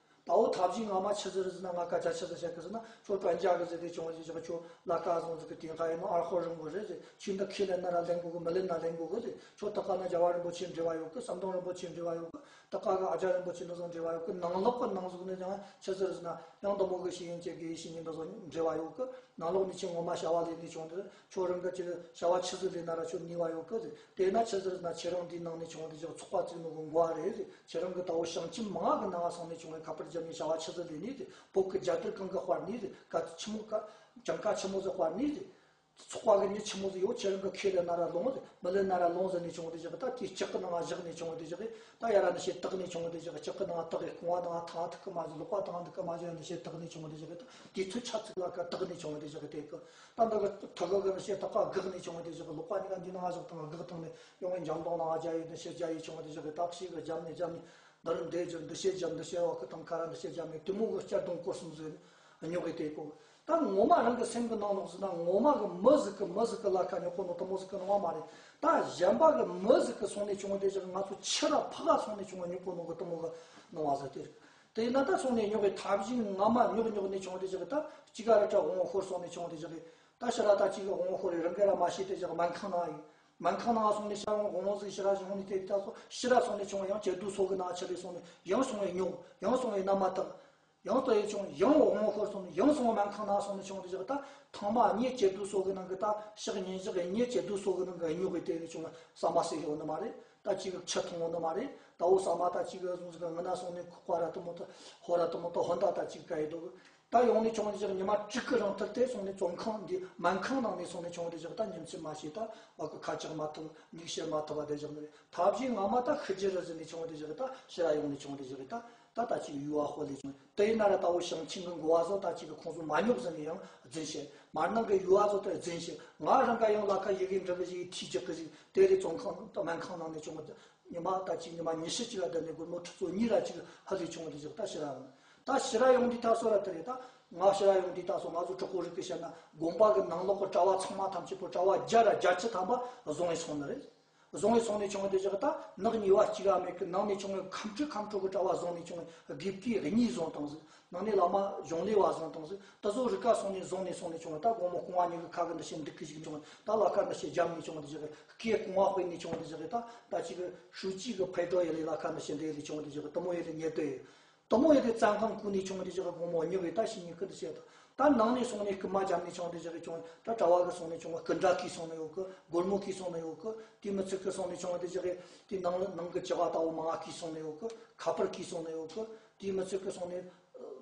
ད་འོ་ཐབས་ཤེས་ང་མ་ཆི་ཟིག་རེད་ཟེར་ན་ང་སྐད་ཆ་ཆི་ཟིག་བཤད་གི་ཟེར་ན་ཁྱོད་དྲན་རྒྱག་གི་ཟེར་དེ་བྱུང་བ་ཞིག་བཞག་ཁྱོད་ལ་ཁ་བཟང་ཟིག་གི་དེང་ཁ་ཡིན་ནོ་ཨར་ཧོ་རིང་པོ་རེད་ཟེར་ཁྱོད་འདི་ཁས་ལེན་ན་ར་ལེན་དགོས་གི་མི་ལེན་ན་ལེན་དགོས་གི་ཟེར་ཁྱོད་ད་ག་ན་རྒྱལ་བ་རིན་པོ་ཆེ་འབྲེལ་བ་ཡོད་གི་ཟམ་གདོང་རིན་པོ་ཆེ་འབྲེལ་བ་ཡོད་གི་ད་ག་གི་ཨ་ཅག་རིན་པོ་ཆེ་འདི་ཚོ་འབྲེལ་བ་ཡོད་གི་ནང་ལོགས་གི་ནང་ཟུག་ནས་ཀྱང་ཆི་ཟིག་རེད་ཟེར་ན་ཡང་དུ་མོ་གི་ཤེས་ཡོན་ཅན་དགེ་བའི་བཤེས་གཉེན་འདི་ཚོ་འབྲེལ་བ་ཡོད་གི་ནང་ལོགས་ནས་ཁྱོད་ངོ་མ་བྱ་བ་ལས་ནས་བྱུང་འདི་ཁྱོད་རང་གི་ཅིག་བྱ་བ་ཆི་ཟིག་ལས་ན་ར་ཁྱོད་ནུས་པ་ཡོད་གི་ཟེར་དེས་ན་ཆི་ཟིག་རེད་ཟེར་ན་ཁྱེད་རང་འདིའི་ནང་ནས་བྱུང་འདི་ཅིག་ཚོགས་པ་བཙུགས་ནོ་གི་མགོ་བ་རེད་ཟེར། ཁྱེད་རང་གི་ད་འོ་ཞིང་ཆེན་མང་གི་ནང་སོང་ནས་བྱུང་བའི་ཁ་པར་རྒྱབ་ནས་བྱ་བ་ཆི་ཟིག་ལས་ནས་ཟེར། བོད་ཀྱི་རྒྱལ་དར་གང་གི་དཔར་ནས་ཟེར། ག་ཆི་མོ་ག་གྱང་ཁ་ཆི་མོ་ཟིག་དཔར་ནས་ཟེར། ཚོགས་པ་གི་མྱི་ཆི་མོ་ཟིག་ཡོད་ཁྱེད་རང་གི་ཁས་ལེན་ན་ར་ལོང་ཟེར། མི་ལེན་ན་ར་ལོང་ཟེར་ནས་བྱུང་འདི་ཅིག་ད་དེའི་ལྕགས་གི་ནང་བཞག་ནས་བྱུང་འདི་ཅིག་ད་ཡ་ར་འདི་བྱས་དག་ནས་བྱུང་འདི་ཅིག་ལྕགས་གི་ནང་དག་གི་རྐང་བ་ནང་ཐང་ཐུག་གི་མ་ཟིག་ལག་པ་དང་འདི་གི་མ་ཟིག་འདི་བྱས་དག་ནས་བྱུང་འདི་ཅིག་ད་དེའི་ཚུལ་ཆ་ཚིག་ལ་ག་དག་ནས་བྱུང་འདི་ཅིག་དེ་གི་ད་འདི་གི་ཐུག་གི་གི་འདི་བྱས་དག་ག་འགག་ནས་བྱུང་འདི་ཅིག་ལག་པ་གཉིས་ཀ་འདི་ནང་བཞག་དང་འགག་དང་ནས་ཡོང་བའི་འཇམ་དོང་ནང་རྒྱ་ཡིས་འདི་བྱས་རྒྱ་ཡིས་བྱུང་འདི་ཅིག་ད་ཞིག་གི་རྒྱབ་ནས་རྒྱབ་ནས། འདི་རུ་འདྲེ་རྒྱུ་འདི་བྱེད་རྒྱུ་འདི་བྱེད་བ་ཁུ་དང་ཁ་ར་འདི་བྱེད་རྒྱུ་མེད་དེ་མོ་གི་སྐྱ་གདོང་སྐོར་གསུམ་ཟིག་རྙོག་གི་དེ་གོ་ད་ངོ་མ་རང་གི་སེམས་གི་ནང་ནོག་ཟེར་ན་ངོ་མ་གི་མི་ཟིག་གི་མི་ཟིག་གི་ལ་ཁ་རྙོག་གོ་ནོ་དེ་མོ་ཟིག་གི་སྣང་བ་མ་རེད། ད་གཞན་པ་གི་མི་ཟིག་གི་སོང་ནས་བྱུང་བ་དེ་ཞིག་ང་ཚོ་ཕྱི་ར་ཕ་ག་སོང་ནས་བྱུང་བ་རྙོག་གོ་ནོ་གི་དེ་མོ་གི་སྣང་བ་ཟིག་དེ་རེད། དེ་ཡིན་ན་ད་སོང་ནས་རྙོག་གི་ཐབས་ཤེས་ངོ་མ་རྙོག་རྙོག་ནས་བྱུང་བ་དེ་ཞིག་ད་གཅིག་ག་ར་ཏྲ་དབང་ཤོར་སོང་ནས་བྱུང་བ་དེ་ཞིག་ད་ཕྱི་ར་ད་གཅིག་གི་དབང་ཤོར་རེད་རང་གི་ར་མ་ཤེས་དེ་ཞིག་སྨན་ཁང་ནང་ཡིན། སྨན་ཁང་ནང་སོང་ནས་ཤ་བོང་དབང་ཟིག་ཤི་ར་བྱུང་ནས་དེ་ད་སོ་ཤི་ར་སོང་ནས་བྱུང་ཡང་བྱེད་དུ་སོ་གི་ནང་ཆ་ལས་སོང་ནས་ཡང་སོང་བའི་ཉོག་ཡང་སོང་བའི་རྣམ་མ་དག་ཡང་དུ་ཡི་བྱུང་ཡང་འོ་ངོ་ཤོར་སོང་ནས་ཡང་སོང་བ་སྨན་ཁང་ནང་སོང་ནས་བྱུང་དེ་ཞིག་ད་ཐང་མ་གཉིད་བྱེད་དུ་སོ་གི་ནང་གི་ད་ཕྱག་ཉིན་ཞག་གི་གཉིད་བྱེད་དུ་སོ་གི་ནང་གི་ཉོག་གི་དེ་ནས་བྱུང་བ་ས་མ་སྲེ་ཡོད་ནི་མ་རེད། ད་ཅིག་ཆུ་འཐུང་ནི་མ་རེད། ད་འོ་ཟ་མ་ད་ཅིག་གཟུགས་ཟིག་ང་ན་སོང་ནས་ཁོག་པ་ར་དུ་མོ་ད་ཧོ་ར་དུ་མོ་ད་ཧོན་ད་ད་ཅིག་ག་ཡི་འདུག་ད་ཡོང་ནས་ཆུང་ངུ་དེ་ཅིག་ཉི་མ་དྲུག་གི་རིང་ཐུར་དེ་སོང་ནས་བཙོན་ཁང་འདི་སྨན་ཁང་ནང་ནས་སོང་ནས་ཆུང་ངུ་དེ་ཅིག་ད་ཉིན་ཚེ་མ་ཤེས། ད་བ་གི་ཁ་ཆག་མ་ཐུབ། མིག་ཤེས་མ་ཐུབ་པ་དེ་ཅིག་ནི་རེད། ཐབས་ཤེས་ང་མ་ད་ཤི་རྒྱུ་རེད་ཟེར་ནས་ཆུང་ངུ་དེ་ཅིག་ད་ཕྱིར་ར་ཡོང་ནས་ཆུང་ངུ་དེ་ཅིག་ད་ད་ད་ཅིག་ཡུ་བ་ཧོ་ལས་ཆུང་ངུ་དེ་ཡིན་ན་ར་ད་འོ་ཞིང་ཆེན་གི་འགོ་བ་ཚོ་ད་ཅིག་གི་ཁོང་ཚོ་མ་ཉོབ་ཟེར་ནས་ཡང་རྫུན་བཤད། མར་ནང་གི་ཡུ་བ་ཚོ་དེ་རྫུན་བཤད། ང་རང་ག་ཡང་ལ་ཁ་ཡི་གེ་འབྲི་གི་ཞིག་ཐིག་རྒྱག་གི་ཞིག་དེ་རེད། བཙོན་ཁང་ད་སྨན་ཁང་ནང་ནས་ཆུང་ངུ་དེ། ཉི་མ་ད་ཅིག་ཉི་མ་ཉི་ཤུ་ཅིག་ལ་བསྡད་ནས་སྒོར་མོ་ཁྲི་ཚོ་གཉིས་ལ་ཅིག་ཧ་ལས་ཆུང་ངུ་དེ་ཅིག་ད་ཕྱིར་ར་ཡོང་། ད་ཕྱིར་ར་ཡོང་དུས་ད་སོ་ར་དེ་རེད། ད་ང་ཕྱིར་ར་ཡོང་དུས་ད་སོ་ང་ཚོ་གྲོགས་པོ་རིགས་ཀྱི་བཤད་ན་དགོན་པ་གི་ནང་ལོགས་གི་གྲྭ་བ་ཚང་མ་ཐམས་ཅད་པོ་གྲྭ་བ་བརྒྱ་ར་བརྒྱད་ཅུ་ཐམ་པ་བཟུང་ཡི་སོང་ནི་རེད། བཟུང་ཡི་སོང་ནས་ཆུང་ངུ་དེ་ཅིག་ད་ནག་ཉེས་པ་གཅིག་ཨ་མེད་གི། ནང་ནས་ཆུང་ངུ་ཁམས་ཁྲི་ཁམས་ཁྲོ་གི་གྲྭ་བ་བཟུང་ནས་ཆུང་ངུ་དགེ་བསྐོས་གཉིས་བཟུང་བཏང་ཟིག་ནང་ནས་བླ་མ་གཞུང་ལས་པ་བཟུང་བཏང་ཟིག་ད་གཟོད་རི་ཀ་སོང་ནས་བཟུང་ནས་སོང་ནས་ཆུང་ངུ་ད་དགོང་མོ་རྐང་བ་གཉིས་ཀྱི་ཁ་གི་འདི་ཕྱིར་འདུག་གི་ཞིག་ཆུང་ངུ་ད་ལ་ཁ་འདི་ཕྱིར་རྒྱབ་ནས་ཆུང་ངུ་དེ་ཅིག་གི་སྐེ་རྐང་བ་དཔེ་ནས་ཆུང་ངུ་དེ་ཅིག་གི་ད་ད་ཅིག་གི་ཧྲུའུ་ཅི་གི་ཕའི་ཏོ་ཡི་ལས་ལ་ཁ་འདི་ཕྱིར་འདི་ཡི་ལས་ཆུང་ངུ་དེ་ཅིག་གི་དུ་མོ་ཡི་ལས་ཉེ་དོ་ཡི་དུ་མོ་ཡི་ལས་བཙན་ཁང་ཁུག་ནས་ཆུང་ངུ་དེ་ཅིག་གི་དགོང་མོ་གཉིད་གི་ད་ཕྱི་ཉིན་ཁི་འདི་ཕྱིར་ད་ད་ནང་ནས་སོང་ནས་རྐུན་མ་རྒྱབ་ནས་ཆུང་ངུ་དེ་ཅིག་གི་ཆུང་ངུ་ད་གྲྭ་བ་གི་སོང་ནས་ཆུང་ངུ་སྐུ་འདྲ་གིས་སོང་ནས་ཡོད་གི། སྒོར་མོ་གིས་སོང་ནས་ཡོད་གི། དེ་མི་ཚིག་གི་སོང་ནས་ཆུང་ངུ་དེ་ཅིག་གི་དེ་ནང་ལ་ནང་གི་ཅི་བ་ད་འོ་མ་གིས་སོང་ནས་ཡོད་གི། ཁ་པར་གིས་སོང་ནས་ཡོད་གི། དེ་མི་ཚིག་གི་སོང་ནས་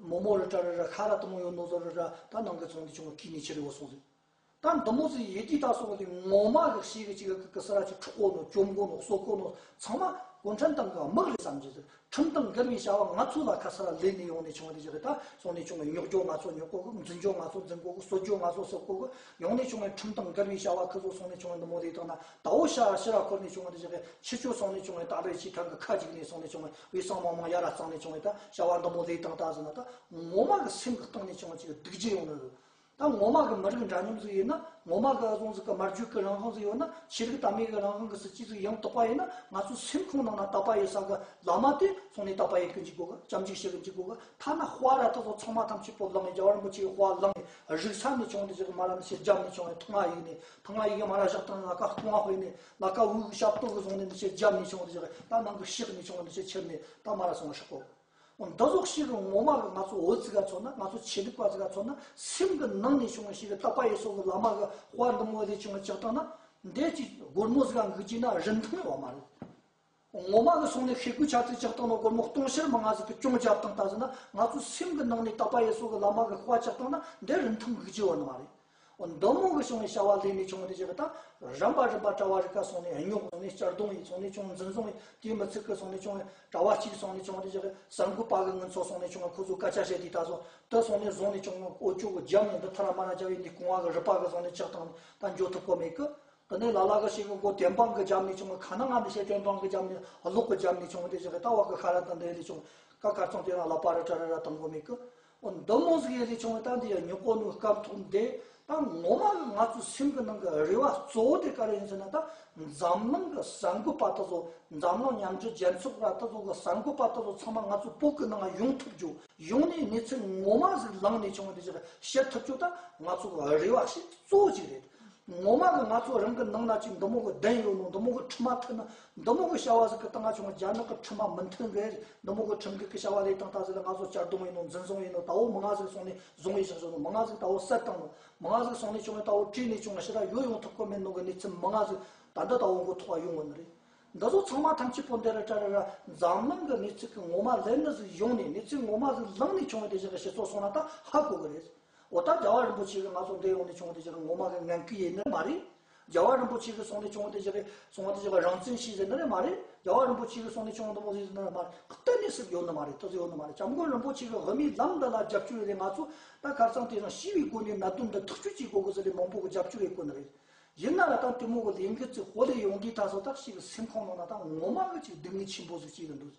མོ་མོ་རི་ཏྲ་རི་ར་ཤ་ར་དུ་མོ་ཡོད་ནོ་ཟོ་རི་ར་ད་ནང་གི་སོང་ནས་ཆུང་ངུ་གིས་ནས་ཕྱིར་ཡོད་སོང་ཟིག་ད་འདི་མོ་ཟིག་ཡེ་དུས་ད་སོང་དེ་ངོ་མ་གི་ཤེས་གི་ཅིག་གི་གི་སི་ར་ཅིག་འཁྲུག་གོ་ནོ་བཅོམ་གོ་ནོ་གསོད་གོ་ནོ་ཚང་མ་གུང་ཁྲན་ཏང་གི་དམག་རེད་བསམ་གྱི་ཟིག་ཁྲིམས་དང་འགལ་བའི་བྱ་བ་ང་ཚོ་ལ་ཁ་སི་ར་ལས་ནས་ཡོང་ནས་ཆུང་ངུ་དེ་ཅིག་གི་ད་སོང་ནས་ཆུང་ངུ་རྙོག་རྒྱུ་ང་ཚོ་རྙོག་གོ་གི། འཛིན་རྒྱུ་ང་ཚོ་འཛིན་གོ་གི། གསོད་རྒྱུ་ང་ཚོ་གསོད་གོ་གི། ཡོང་ནས་ཆུང་ངུ་ཁྲིམས་དང་འགལ་བའི་བྱ་བ་ཁི་ཚོ་སོང་ནས་ཆུང་ངུ་འདི་མོ་ལས་བཏང་ན་ད་འོ་ཤ་ཤི་ར་འཁོར་ནས་ཆུང་ངུ་དེ་ཅིག་གི་ཕྱི་ཆོས་སོང་ནས་ཆུང་ངུ་ད་རེ་ཆི་ཐང་གི་ཁ་ཅིག་ནས་སོང་ནས་ཆུང་ངུ་བའི་སང་མང་མང་ཡ་ར་གཙང་ནས་ཆུང་ངུ་ད་བྱ་བ་འདི་མོ་ལས་བཏང་ད་ཟིན་ན་ད་ངོ་མ་གི་སེམས་གི་སྟེང་ནས་ཆུང་ངུ་ཅིག་གི་སྡུག་རྒྱུ་ཡོང་ནི་རེད། ད་ངོ་མ་གི་མི་རིགས་འདྲ་མཉམ་ཟིག་ཡིན་ན། ངོ་མ་གི་ཨ་ཟུང་ཟིག་གི་སྨྲ་བརྗོད་གི་རང་དབང་ཟིག་ཡོད་ན། ཆོས་ལུགས་དད་མོས་གི་རང་དབང་གི་སྲིད་ཇུས་ཟིག་ཡང་དག་པ་ཡིན་ན། ང་ཚོའི་སེམས་ཁོང་ནང་ན་དད་པ་ཡོད་ས་གི་བླ་མ་དེ་སོང་ནས་དད་པ་ཡོད་གི་འཇུག་དགོས་གི། སྐྱབས་འཇུག་བྱེད་གི་འཇུག་དགོས་གི། ཐ་ན་དཔའ་ར་ད་ཚོ་ཚང་མ་ཐམས་ཅད་པོ་བླངས་ནས་རྒྱལ་བ་རིན་པོ་ཆེ་གི་དཔའ་བླངས་ནས་རིག་ས་ནས་ཆུང་དེ་ཅིག་མ་ར་ནས་ཕྱིར་རྒྱབ་ནས་ཆུང་ངུ་ཐང་ང་ཡིག་ནས་ཐང་ང་ཡིག་མ་ར་བཞག་སྟངས་ལ་ཀ་རྐང་བ་དཔེ་ནས་ལ་ཀ་དབུགས་ཞབས་ཏོག་གི་བཟུང་ནས་ཕྱིར་རྒྱབ་ནས་ཆུང་དེ་ཅིག་ད་ནང་གི་ཕྱག་ནས་ཆུང་དེ་ཕྱིར་ཁྱེར་ནས་ད་མ་ར་སོང་ཤོག་གོ་འདི་ཟོག་ཞིག་གི་ངོ་མ་གི་ང་ཚོ་བོད་ཟིག་ག་མཚོན་ན། ང་ཚོ་ཆོས་ལུགས་པ་ཟིག་ག་མཚོན་ན། སེམས་གི་ནང་ནས་བྱུང་བ་ཞིག་གི་དད་པ་ཡེ་སོ་གི་བླ་མ་གི་དཔའ་འདི་མོ་ལས་བྱུང་བ་ཅག་དང་ན། འདས་ཀྱི་སྒོར་མོ་ཟིག་ག་འགུག་ཅིག་ན་རིན་ཐང་ཡོད་མ་རེད། ངོ་མ་གི་སོང་ནས་ཤེས་དགུ་ཆ་ཚིག་ཅག་དང་ན་སྒོར་མོ་སྟོང་ཕྱིར་མ་ང་ཟིག་གི་ཅུང་རྒྱབ་དང་ད་ཟིན་ན། ང་ཚོ་སེམས་གི་ནང་ནས་དད་པ་ཡེ་སོ་གི་བླ་མ་གི་དཔའ་ཅག་དང་ན་འདས་རིན་ཐང་འགུག་ཅི་ཡོད་ནི་མ་རེད། འོ་འདི་མོ་གི་བྱུང་བའི་བྱ་བ་ལས་ནས་བྱུང་བ་དེ་ཅིག་གི་ད་རིམ་པ་རིམ་པ་གྲྭ་བ་རིགས་ཀ་སོང་ནས་རྙོག་སོང་ནས་གཅར་རྡུང་ཡིན་སོང་ནས་ཆུང་འཛིན་བཟུང་ཡིན། དེའི་མི་ཚིག་གི་སོང་ནས་ཆུང་གྲྭ་བ་གཅིག་སོང་ནས་ཆུང་དེ་ཅིག་གི་གསར་འགོད་པ་གི་ངོ་ཚོ་སོང་ནས་ཆུང་ཁོ་ཚོ་སྐད་ཆ་བཤད་དུས་ད་སོང་དེ་སོང་ནས་བཟུང་ནས་ཆུང་ཨོ་ཅོག་གི་རྒྱབ་ནས་འདི་ཐ་ར་མ་ར་རྒྱབ་ཡིན་དེ་གོང་བ་གི་རི་པ་གི་སོང་ནས་ཆགས་དང་ད་འགྱོ་ཐུབ་གོ་མེད་གི། དེ་ནས་ལ་ལ་གི་ཞིག་གི་མགོ་བདེན་དཔང་གི་རྒྱབ་ནས་ཆུང་ཁ་ན་ང་འདི་བཤད་དོན་དཔང་གི་རྒྱབ་ནས་ལོག་གི་རྒྱབ་ནས་ཆུང་དེ་ཅིག་གི་ད་བ་གི་ཁ་ར་དང་འདི་ལས་ཆུང་ཀ་ཁར་ཚང་དེ་རང་ལ་པ་ར་ཏྲ་ར་ར་དང་གོ་མེད་གི། འོ་འདི་མོ་ཟིག་ཡེ་ལས་བྱུང་བ་ད་འདི་ཡ་ཉོ་གོ་ནུ་སྐབས་ཐོག་འདི། ད་ངོ་མ་གི་ང་ཚོའི་སེམས་གི་ནང་གི་རེ་བ་གཙོ་བོ་དེ་ག་རེ་ཡིན་ཟེར་ན། ད་འཛམ་གླིང་གི་གསར་འགོད་པ་དེ་ཚོ། འཛམ་གླིང་མཉམ་འབྲེལ་རྒྱལ་ཚོགས་ར་དེ་ཚོ་གི་གསར་འགོད་པ་དེ་ཚོ་ཚང་མ་ང་ཚོའི་བོད་གི་ནང་ཡོང་ཐུབ་རྒྱུ། ཡོང་ནས་གནས་ཚུལ་ངོ་མ་ཟིག་བླངས་ནས་བྱུང་བ་དེ་ཅིག་བཤད་ཐུབ་རྒྱུ་ད་ང་ཚོ་གི་རེ་བ་ཞིག་གཙོ་བོ་ཅིག་རེད། ངོ་མ་གི་ང་ཚོ་རང་གི་ནང་ན་ཅིག་འདི་མོ་གི་བདེན་ཡོད་ནོ། འདི་མོ་གི་ཁྲིམས་མ་མཐུན་ནོ། འདི་མོ་གི་བྱ་བ་ཟིག་གི་སྟེང་ང་ཆུང་བ་རྒྱ་ནག་གི་ཁྲིམས་མ་མི་མཐུན་གི། འདི་མོ་གི་ཁྲིམས་འགལ་གི་བྱ་བ་ལས་དང་ད་ཟིག་ལ་ང་ཚོ་གཅར་རྡུང་ཡིན་ནོ། འཛིན་བཟུང་ཡིན་ནོ། ད་འོ་མི་ང་ཟིག་སོང་ནས་བཟུང་ཡི་ཞག་བཟོ་ནོ། མི་ང་ཟིག་ད་འོ་བསད་བཏང་ནོ། མི་ང་ཟིག་སོང་ནས་ཆུང་བ་ད་འོ་བྲོས་ནས་ཆུང་བ་ཕྱིར་ར་ཡོད་ཡོང་ཐུབ་གོ་མེད་ནོ་གི་གནས་ཚུལ་མི་ང་ཟིག་ད་འདི་ད་འོ་མགོ་ཐོག་ག་ཡོང་གོ་ནི་རེད། འདི་ཚོ་ཚང་མ་ཐམས་ཅད་པོ་འདི་ར་ཏྲ་ར་ར་འཛམ་གླིང་གི་གནས་ཚུལ་གི་ངོ་མ་ལེན་ནི་ཟིག་ཡོང་ནས། གནས་ཚུལ་ངོ་མ་ཟིག་བླངས་ནས་ཆུང་བ་དེ་ཅིག་གི་སྤྱི་ཚོགས་སོང་ན་ད་ཧ་གོ་གི་རེད། འོ་ད་རྒྱལ་བ་རིན་པོ་ཆེ་གི་ང་ཚོ་འདི་ཡོང་ནས་ཆུང་བ་དེ་ཅིག་གི་ངོ་མ་གི་ངན་སྐུལ་ཡེད་ནི་མ་རེད། རྒྱལ་བ་རིན་པོ་ཆེ་གི་སོང་ནས་ཆུང་བ་དེ་ཅིག་གི་སོང་བ་དེ་ཅིག་གི་རང་བཙན་ཞུས་ཟེར་ནི་རེད་མ་རེད། རྒྱལ་བ་རིན་པོ་ཆེ་གི་སོང་ནས་ཆུང་བ་འདི་མོ་ཟིག་ཟེར་ནི་རེད་མ་རེད། གཏན་ནས་སྲིད་ཡོད་ནི་མ་རེད། དེ་ཟིག་ཡོད་ནི་མ་རེད། སྐྱབས་མགོན་རིན་པོ་ཆེ་གི་དབུ་མའི་ལམ་འདི་ལ་རྒྱབ་སྐྱོར་ཡེད་ནས་ང་ཚོ་ད་ཁ་སང་དེ་རིང་ཤི་བའི་སྒོ་ནས་གནད་དོན་འདི་ཐག་གཅོད་བྱེད་དགོས་གི་ཟེར་ནས་མང་པོ་གི་རྒྱབ་སྐྱོར་ཡེད་གོ་ནི་རེད། ཡིན་ན་ར་ད་དེ་མོ་གི་ལས་འགུལ་ཚོ་ཧོ་ལས་ཡོང་དུས་ད་སོ་ད་ཞིག་གི་སེམས་ཁོང་ནང་ན་ད་ངོ་མ་གི་ཅིག་སྡུག་བསྔལ་ཆེན་པོ་ཟིག་ཅིག་གི་འདུག་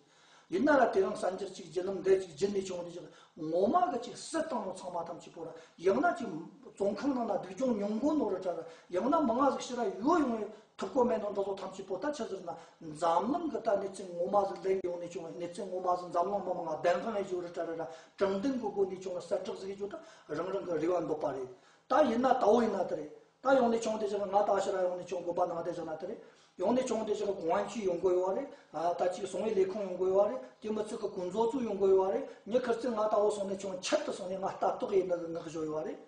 ཡིན་ན་ར་དེ་རིང་གསར་འགྱུར་ཅིག་བརྒྱུད་ལམ་འདི་ཅིག་བརྒྱུད་ནས་བྱུང་བ་དེ་ཅིག་ངོ་མ་གི་ཅིག་སྲིད་བཏང་ནོ་ཚང་མ་ཐམས་ཅད་པོ་ར། ཡང་ན་ཅིག་བཙོན་ཁང་ནང་ན་སྡུག་སྦྱོང་མྱོང་གོ་ནོ་ར་ཏྲ་ར། ཡང་ན་མི་ང་ཟིག་ཕྱིར་ར་ཡོད་ཡོང་ཐུབ་གོ་མེད་ནོ་འདི་ཚོ་ཐམས་ཅད་པོ་ད་ཆི་ཟེར་ན། འཛམ་གླིང་གི་ད་གནས་ཚུལ་ངོ་མ་ཟིག་ལེན་ཡོང་ནས་བྱུང་བ། གནས་ཚུལ་ངོ་མ་ཟིག་འཛམ་གླིང་མི་མང་ང་བདེན་དཔང་ཡེད་རྒྱུ་ར་ཏྲ་ར་ར། དྲང་བདེན་གི་སྒོ་ནས་བྱུང་བ་གསལ་བསྒྲགས་ཟིག་ཡེད་རྒྱུ་ད་རང་རང་གི་རེ་བ་འདོད་པ་རེད། ད་ཡིན་ན་ད་འོ་ཡིན་ན་དེ་རེད། ད་ཡོང་ནས་ཆུང་དེ་ཅིག་ང་ད་ཕྱིར་ར་ཡོང་ནས་ཆུང་དགོན་པ་ནང་དེ་ཅིག་ན་དེ་རེད། ཡོང་ནས་ཆུང་དེ་ཅིག་གོང་བན་ཆུས་ཡོང་དགོས་ཡོད་རེད། ཨ་ད་ཅིག་སོང་བའི་ལས་ཁུངས་ཡོང་དགོས་ཡོད་རེད། དེ་མི་ཚིག་གི་ཀུན་རྫོབ་ཚོ་ཡོང་དགོས་ཡོད་རེད། ཉི་ཁར་ཚིག་ང་ད་འོ་སོང་ནས་ཆུང་ཆེད་དུ་སོང་ནས་ང་ལྟ་རྟོག་ཡེད་ནི་གི་ངག་བཞོ་ཡོད་རེད།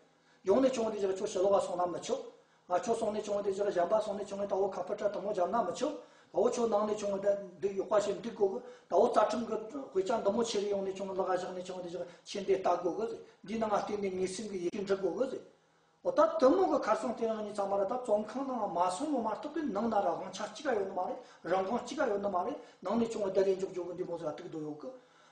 ཡོང་ནས་ཆུང་དེ་ཅིག་ཁྱོད་ཕྱི་ལོགས་ལ་སོང་ན་མི་ཆོག་ང་ཁྱོད་སོང་ནས་ཆུང་དེ་ཅིག་གཞན་པ་སོང་ནས་ཆུང་ད་འོ་ཁ་པར་ཏྲ་དུ་མོ་བརྒྱབ་ན་མི་ཆོག་ཨོ་ཁྱོད་ནང་ནས་བྱུང་བ་ད་འདི་ཡག་པ་ཞིག་འདུག་གོ་གི། ད་ཨོ་རྩ་ཁྲིམས་ཀྱི་དཔེ་ཆ་འདི་མོ་ཁྱེར་ཡོང་ནས་བྱུང་བ་ལག་ག་བཞག་ནས་བྱུང་བ་འདི་བཞག་ཁྱེད་འདི་ལྟ་དགོ་གི་ཟེར། འདི་ནང་ང་བལྟས་ནས་ངེས་སེམས་ཀྱི་ཡི་གེ་འབྲི་དགོ་གི་ཟེར། ཨོ་ད་དེ་མོ་གི་ཁར་སང་དེ་རིང་ནི་ཚང་མ་ར་ད་བཙོན་ཁང་ནང་མ་སོང་ནོ་མ་གཏོགས་པའི་ནང་ན་ར་དབང་ཆ་གཅིག་ག་ཡོད་ནི་མ་རེད། རང་དབང་གཅིག་ག་ཡོད་ནི་མ་རེད། ནང་ནས་བྱུང་བ་བསྡད་ལས་འཇོག་འཇོག་གི་འདི་མོ་ཟིག་ཐུག་འདུག་ཡོད་གི།